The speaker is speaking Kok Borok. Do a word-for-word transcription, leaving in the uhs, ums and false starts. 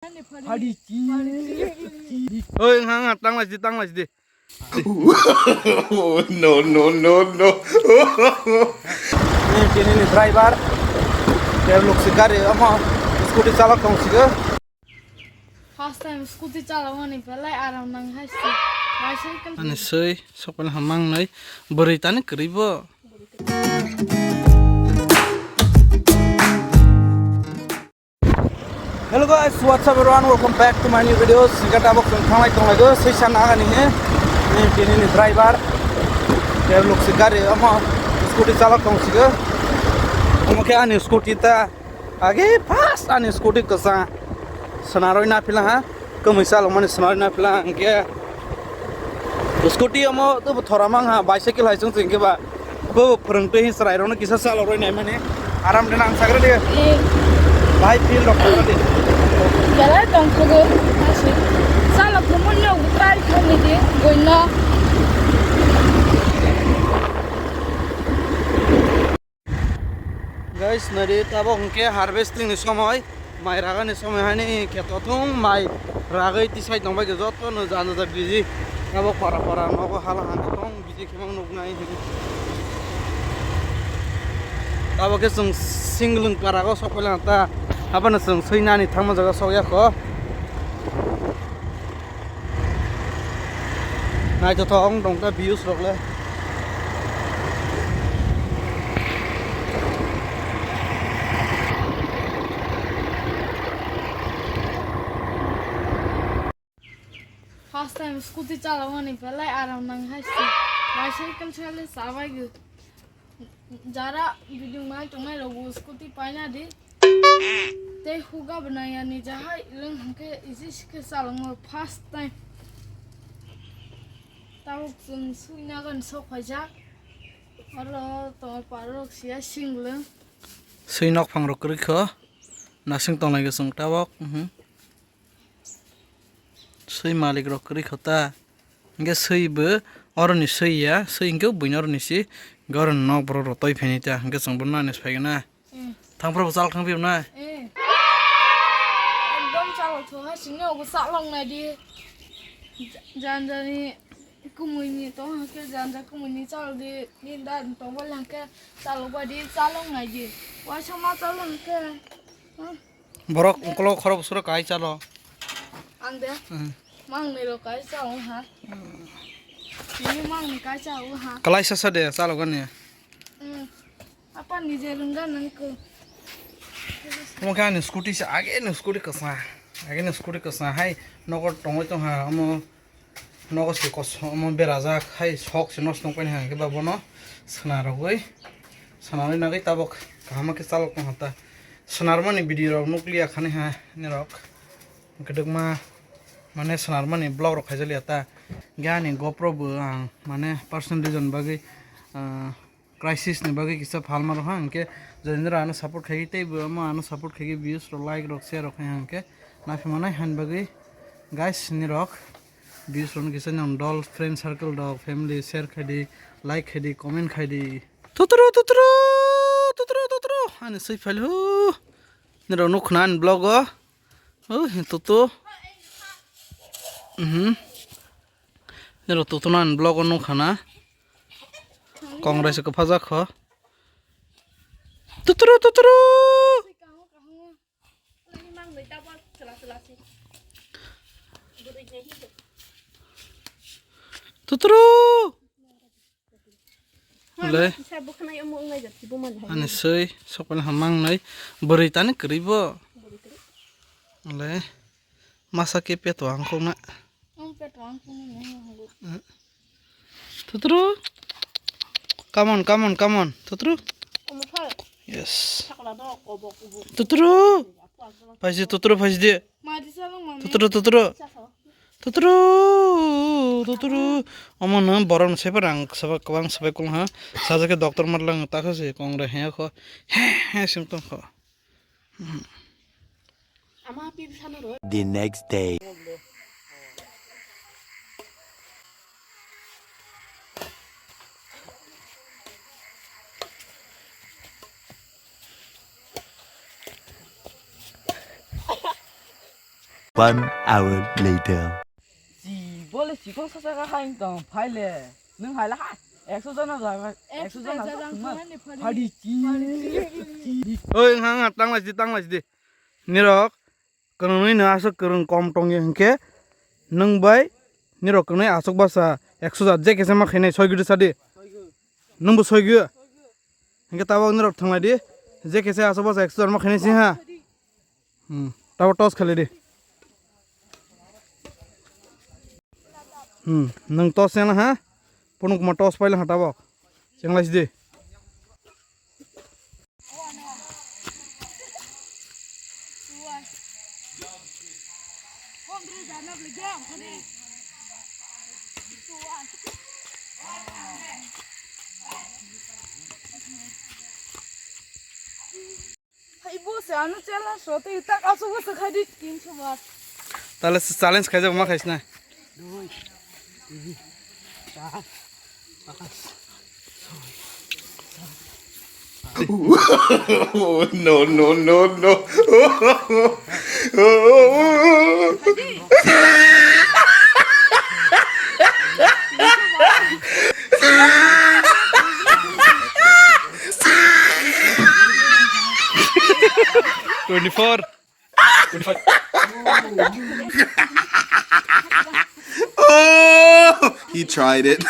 Oi, ha, ha, tang lai di, tang lai di. No, no, no, no. Ni tini ni driver. Ter lok si gari amo scooty chalok tong sigo. First time scooty chalok mani belai aram nang hai si. Bicycle. Ani soi sokpel hamang nai bwrwi tani kwrwi bo. Hello guys, what's up everyone? Welcome back to my new videos. Singkat tabok tong thanglai tong lago, soi san aga ni he. Ni tini ni driver. Ter lok si gari amo scooty chalok tong sigo. Omo khe ani scooty ta. Age first ani scooty kwsa swnarwi na phila ha, kwmwi chalokmani swnarwi na phila hwnkhe scooty omo tei bo thora mang ha, bicycle hai chwng chwng khe ba bo phwrwngtwi hin chwrairokno kisa chalokrwi naimani aram de nang sagra de. Eh. Bhai feel rok sagra de. Belai tongthogwi masi chalok thumui nok try khaini di goino. Guys, nari tabok hwnkhe harvesting ni somoi, mai ragani somoi hani kheto thung mai ragwi tisai tongbai khe joto no janja jak biji. Tabok para para nogo hala hangkhe tong biji khemang nuknai hini. Tabok khe chwng singlwng para go sok pailana ta, abono chwng swi nani thangma jaga sok ya kho. Naithothok wng tong ta views rok le. First time scooty chalokmani belai aram nang hai se. Bicycle sale chabai gw. Jara video mai tongnai rok bo scooty paina di. Tei huga bwnai ani jahai lwng hwnkhe isi sikhe chalokmo first time. Tabuk chwng sui nagan sok phaijak. Oro tongma parok siya singlwng. Sui nok phang rok kwrwi kho. Nasing tonglai gw chwng tabuk. Mhm. Sui malik rok kwrwi kho ta. Hwnkhe sui bo oroni sui ya, sui hwnkhe buino oroni si, hwnkhe oroni nok borok rok toi phaini ta, hwnkhe chwng bono nani phai gana. Eh. Thang phuru bo chal thang phiyok na. Eh. Ekdom chalo tho ha sini obo chalok nai di. Jan jani kumui ni tong ha khe jan ja kumui ni chalo di, ni da tong bol ha khe chalok bai di chalok nai di. Waisa ma chalok ha khe. Hmm. Borok ukolok khorok bwswk rok kai chalo. Ang de? Hmm. Mang ni rok kai chalo ha. Ini mang ni kai chalo ha. Kalai sasa de chalo gani. Hmm. Apa nije rungga nang ko. Omo khe ani scooty se age ni scooty kwsa. Age ni scooty kwsa hai nogo tongwi tong ha omo. Nogo se kosom berajak hai sok se nosto wngpai hwnkhe ba bono swnarogwi swnarwi nagwi tabok kaham khe chalok tongkha ta. Swnarmani video rok nukliya khani ha nirok kwdwkma mane swnarmani vlog rok khaijakliya ta. Hwnkhe ani GoPro bo ang mane personal reason bagwi, ah, crisis ni bagwi kisa phalma rok ha, hwnkhe Joyendra ano support khaigwi teibo omo ano support khaigwi views rok, like rok, share rok khai hwnkhe naphimani hani bagwi guys nirok views rok kisa nang dol friend circle rok family share khaidi, like khaidi, comment khaidi. Tuturu tuturu tuturu tuturu ani sui phailu nirok nukhna ani vlog o. Oh, tutu. Mhm. Nero tutunan vlog o nukha na. Congress ko phajak kho. Tuturu tuturu. Tuturu. Le. Kisa bwkhwnai omo wngnai jat, kisa bumani hai. Ani sui, sokpani hamang nai. Bwrwi tani kwrwi bo. Bwrwi kwrwi. Le. Masa khe peto ang kok na. Ang peto ang kok na, nang nang bo. Eh. Tuturu. Come on, come on, come on. Tuturu. Omo thar. Yes. Sakla do, obo, obo. Tuturu. Apo, apo. Phaisi tuturu, phaisi di. Madi salong mami. Tuturu, tuturu. Sasa. Tuturu, tuturu. Omo no borok no sepa rang seba kwbang sebai kung ha. Sajake doctor mat lang ta kha se kong re he kho. He, he sim tong kho. Ama pi sanu ro. The next day. One hour later. Chi bole chikon sa saka hai tong phai le. Nwng hai la ha. Ekso jona jaga. Ekso jona jaga thuma. Phadi chi. Oi, hang, hang, tang lai si, tang lai si di. Nirok, kwrwngwi no aswk kwrwng kom tongya hinkhe, nwng bai nirok kwnwi aswk basa ekso jar je kesa ma khainai soi gwi sa di. Nwng bo soi gwi. Hinkhe tabok nirok thwng lai di. Je kesa aswk basa ekso jar ma khainai si ha. Hmm, tabok toss khlai di. Hmm, nwng toss chengla ha? Punuk ma toss paila ha tabok. Chenglai sidi. Hai bo se ano challenge so tei tak aswk bwswk khai di tinso bar. Tale se challenge khaijak ma khaisna. Dui, tin, char, panch, choi, sat. No, no, no, no. Twenty-four. Twenty-five. Oh, he tried it.